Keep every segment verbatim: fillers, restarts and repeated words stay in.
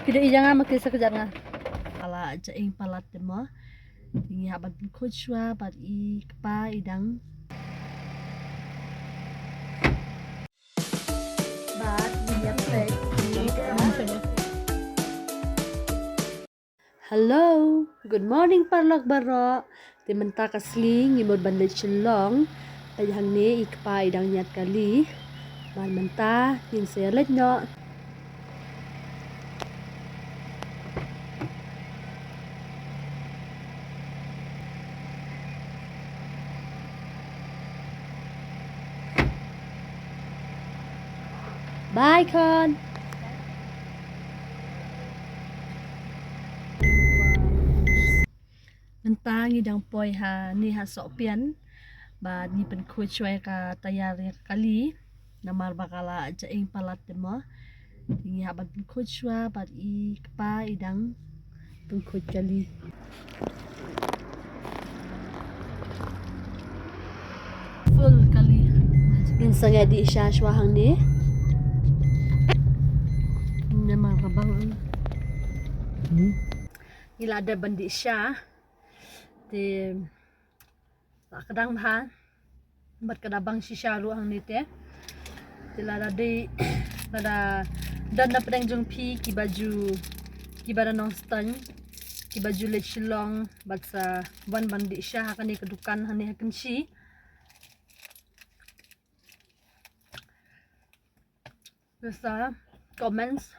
Phi da i ïa nga ma ki sa kjat nga. Ala ja ing palat te mo. Ngi hap ban pynkhuid shuwa bad i kpa i dang. Bad ngi ïa peit. Hello, good morning paralok baroh. Te mynta ka sngi ngi mut ban leit Shillong. Te hangne i kpa i dang ñiad kali. Bad mynta ngin sa ïa leit noh. Bye khun. Mynta ngi dang poi ha, ni ha Sohpian. Bad ngi pynkhuid shuwa ïa ka tayar ïa ka kali. Namar ba ka la ja ing palat te mo. Ngi hap ban pynkhuid shuwa bad i kpa i dang pynkhuid kali. Full kali. Ngin sa ïa dih sha shuwa hangne. Namar ka bang. Hmm. Ngi la dep ban dih sha. Te la ka dang bha. Bad ka da bang shisha ruh hangne te. Te lada dei, lada don na pdeng jong phi kiba ju, kiba da Nongstoiñ, kiba ju leit Shillong bad sa wan ban dih sha ha kane ka dukan hangne ha Kynshi. Sa comments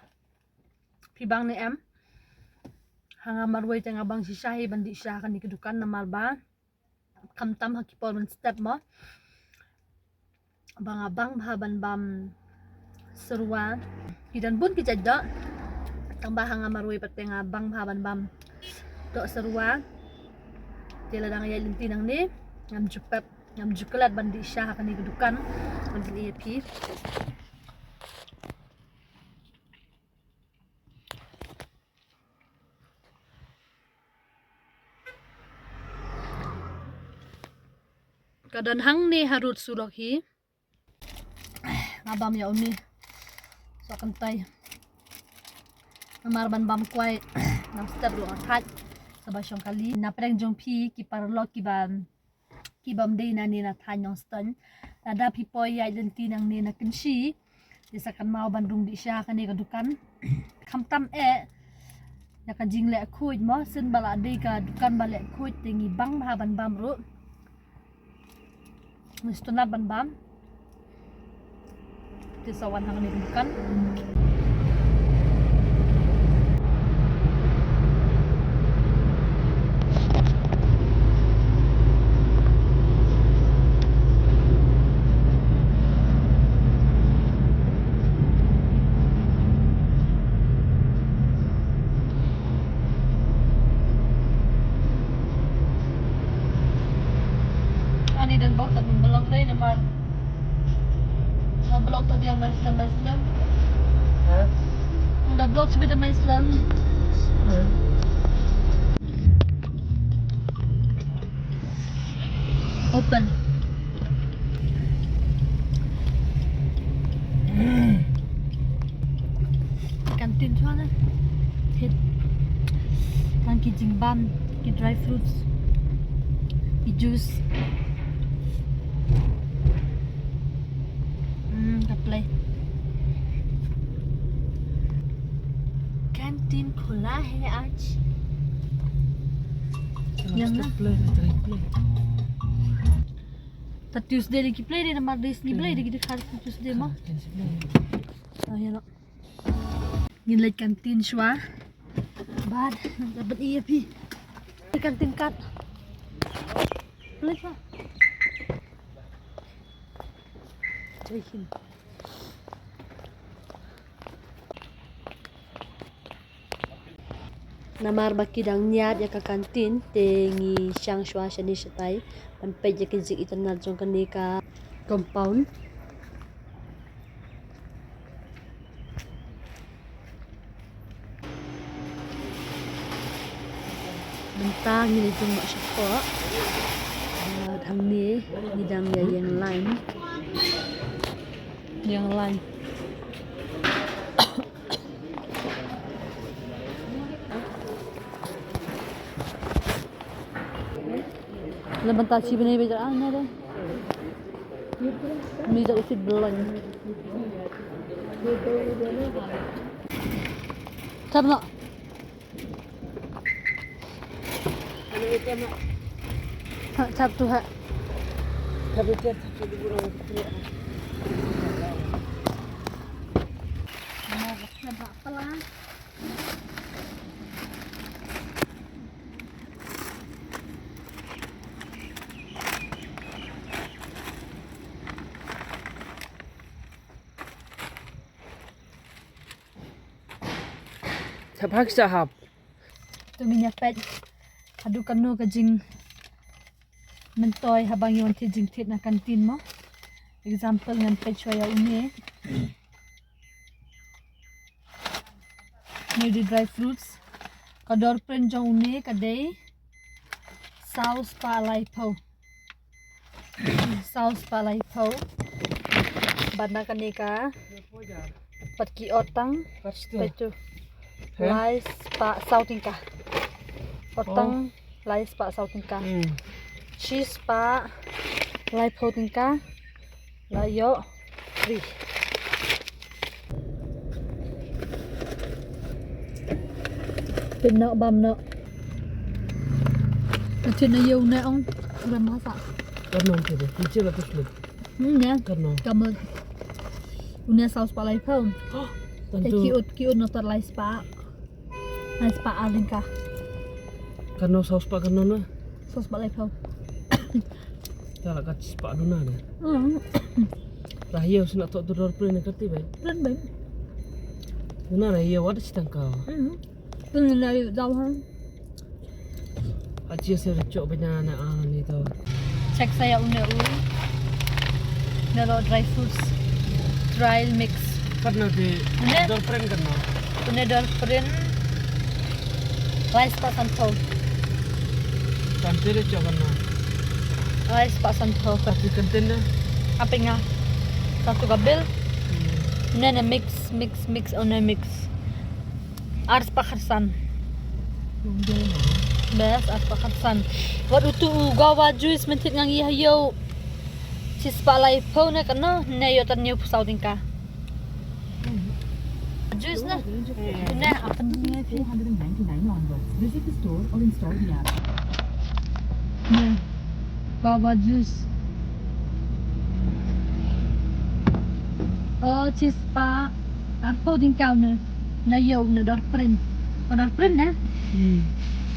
phi bang ne em. Ha nga marwei te nga bang shisha hi ban dih sha ha kane ka dukan namar ba khamtam ha ki por mynstep mo. Ba nga bang bha ban bam syrwa. Ki don bun ki jait doh. Tang ba ha nga marwei pat te nga bang bha ban bam doh syrwa. Te lada nga ïaid lynti nangne ngam ju pep, ngam ju klet ban dih sha ha kane ka dukan. Ban pyni ïa phi. Ka don hangne harud surok hi. Nga bam ïa uni. Sa kyntai. Namar ban bam kwai. Ngam step ruh nga thait. Sa ba shong kali. Na pdeng jong phi ki paralok kiba, ki bym dei na ne na thaiñ Nongstoiñ. Lada phi poi ïaid lynti nangne na Kynshi. Te sa kynmaw ban rung dih sha kane ka dukan. Khamtam eh ïa ka jingleh khuid mo, shen ba la dei ka dukan ba leh khuid te ngi bang bha ban bam ruh. Ngi sngewtynnat ban bam. Te sa wan ha kane ka dukan. Ani don vlog tad, vlog dei namar. Sa vlog tad ïa Muslim, Muslim. Ha? Don vlog sibit ïa Muslim. Ha? Open. Canteen chuan a thit. Tang ki jingbam, ki dry fruits, ki juice. Hmm, ka play. Canteen khula hai aaj. Yang na? Play, play, play. Ta Tuesday dei ki play dei namar dei sngi Blei dei ki dei khar Tuesday ma. Ah, ïa la. Ngin leit canteen shuwa. Bad ngan da bad ïa phi. Canteen card. Leit shuwa. Jai Hind. Namar ba ki dang ñiad ïa ka canteen te ngi shang shuwa shane shatai ban peit ïa ka jingitynnad jong kane ka compound. Mynta ngi la jong noh shapoh. Bad hangne ngi dang ïa ïeng line. Ïeng line. Bynta chi bnai ba jar ne de. Ni da usit belon. Chap na. Ha, chap tu ha. Chap hak chap hap. To ngin ïa peit haduh katno ka jingmyntoi haba ngi wan thied jingthied na canteen mo. Example ngan peit shuwa ïa une. Une u dei dry fruits. Ka dor print jong une ka dei saw spah laiphew. Saw spah laiphew. Bad na kane ka pat ki ot tang. Peit tu. Lai spah saw tyngka. Ot tang lai spah saw tyngka. Shi spah laiphew tyngka. La ïoh free. Pynnoh bam noh. Achi na ïew ne ong. Bam masa. Kan nong tu. Ichi la tu slip. Hmm, ya. Kan nong. Kamu. Une saw spah laiphew. Te ki ut ki ut noh tar lai spah. Nai spah ar tyngka. Kano saw spah kano na? Saw spah laiphew. Ta la ka spah duna ne. Hmm. Lah ïa sna to tu dor print ka ti bai. Print bai. Duna lah ïa wat sitang ka. Hmm. Print na yu daw ha. Achi se re chok bina na ani to. Check sa ïa une u. Une u dry fruits. Dry mix. Katno te? Une? Dor print katno? Une dor print. Lai spah sanphew. Kante de chok katno? Lai spah sanphew. Tapi kante na? Apa nga? Satu ka bill. Hmm. Une ne mix, mix, mix, une mix. Ar spah khatsan. Bes, ar spah khatsan. Wat utu u guava juice mynta nga ngi ha ïew. Shi spah laiphew ne kano, ne ïoh tan hynñiew phew saw tyngka. Juice na. Ne, apa ni? Two hundred and ninety-nine onwards. Visit the store or install the app. Ne. Guava juice. Oh, shi spah arphew tyngka une. Na ïew une dor print. Oh, dor print ne? Hmm.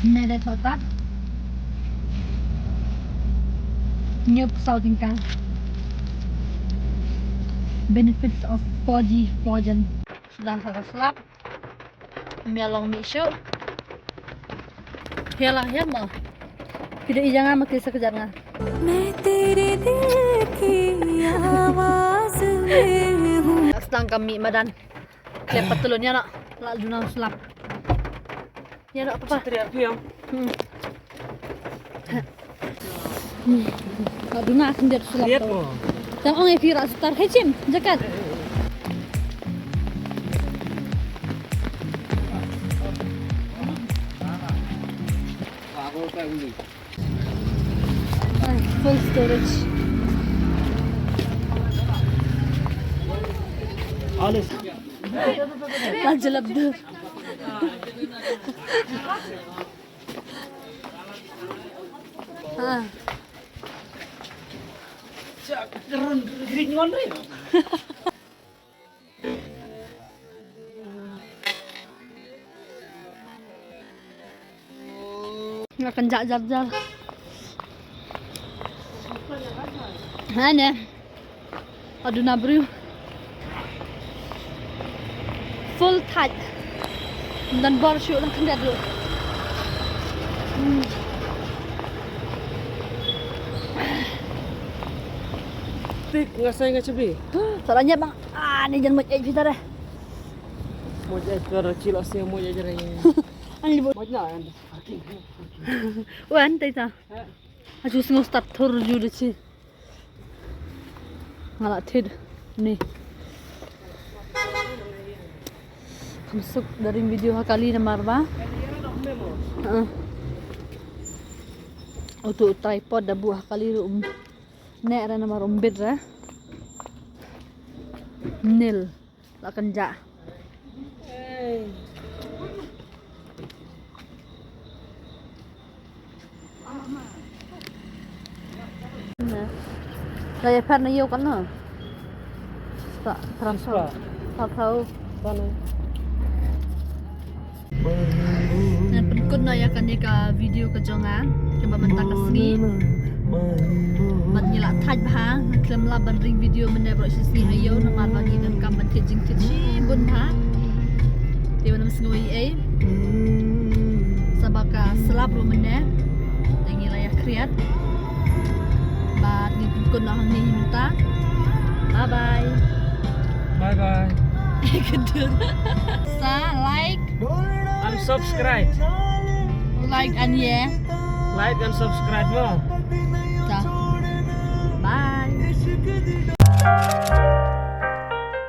Ne de thotat. Hynñiew phew saw tyngka. Benefits of four G four gen. Suda sa ka slap. Mia long mi shu. Hiya la hiya ma. Phi da i jang nga ma ki sa ka jat nga. मैं तेरे दिल की आवाज़ में हूँ. Sdang ka mih madan. Khlem pat tlun ïa na. La duna slap. Ïa na papa. Satria phi ïa. Hmm. Ka duna khyndiat sulap. Khyndiat to. Mo. Tang ong ïa phi ra sutar, hei chim jakat. Ah, full storage. Honest. Majalab dur. Ha. Nga kynjah jar jar. Ha ne. Aduna briew. Full thait. Ym don bor shuh, dang khyndiat ruh. Hmm. Tik, nga sai nga chabi. Sa la ñiap bang. Ah, ni jan moj ej phi tare. Moj ej ka ra chi la se moj ej re. Ani bu. Moj na an. Wan tai ta. Ha. Aju sngew start thur ju de chi. Nga la thied ni. Kham suk da ring video ha kali namar ba. Heeh. Utu u tripod da buh ha kali ruh um neh re namar um bit re. Nil la kan ja. Na. La ya phar na yo kan na. Sa, transfer. Sa thau. Ngan pynkut noh ïa kane ka video ka jong nga kiba mynta ka sngi. Bad ngi la thait bha, nga khlem lah ban ring video mynne baroh shi sngi ha ïew namar ba ngi donkam ban thied jingthied shibun bha. Te wan ym sngew ei ei. Sa ba ka slap ruh mynne. Te ngi la ïa khriat. Bad ngi pynkut noh hangne mynta. Bye bye. Bye bye. Kedur. Sa like. And subscribe. Like and yeah. Like and subscribe mo. Sa. Bye.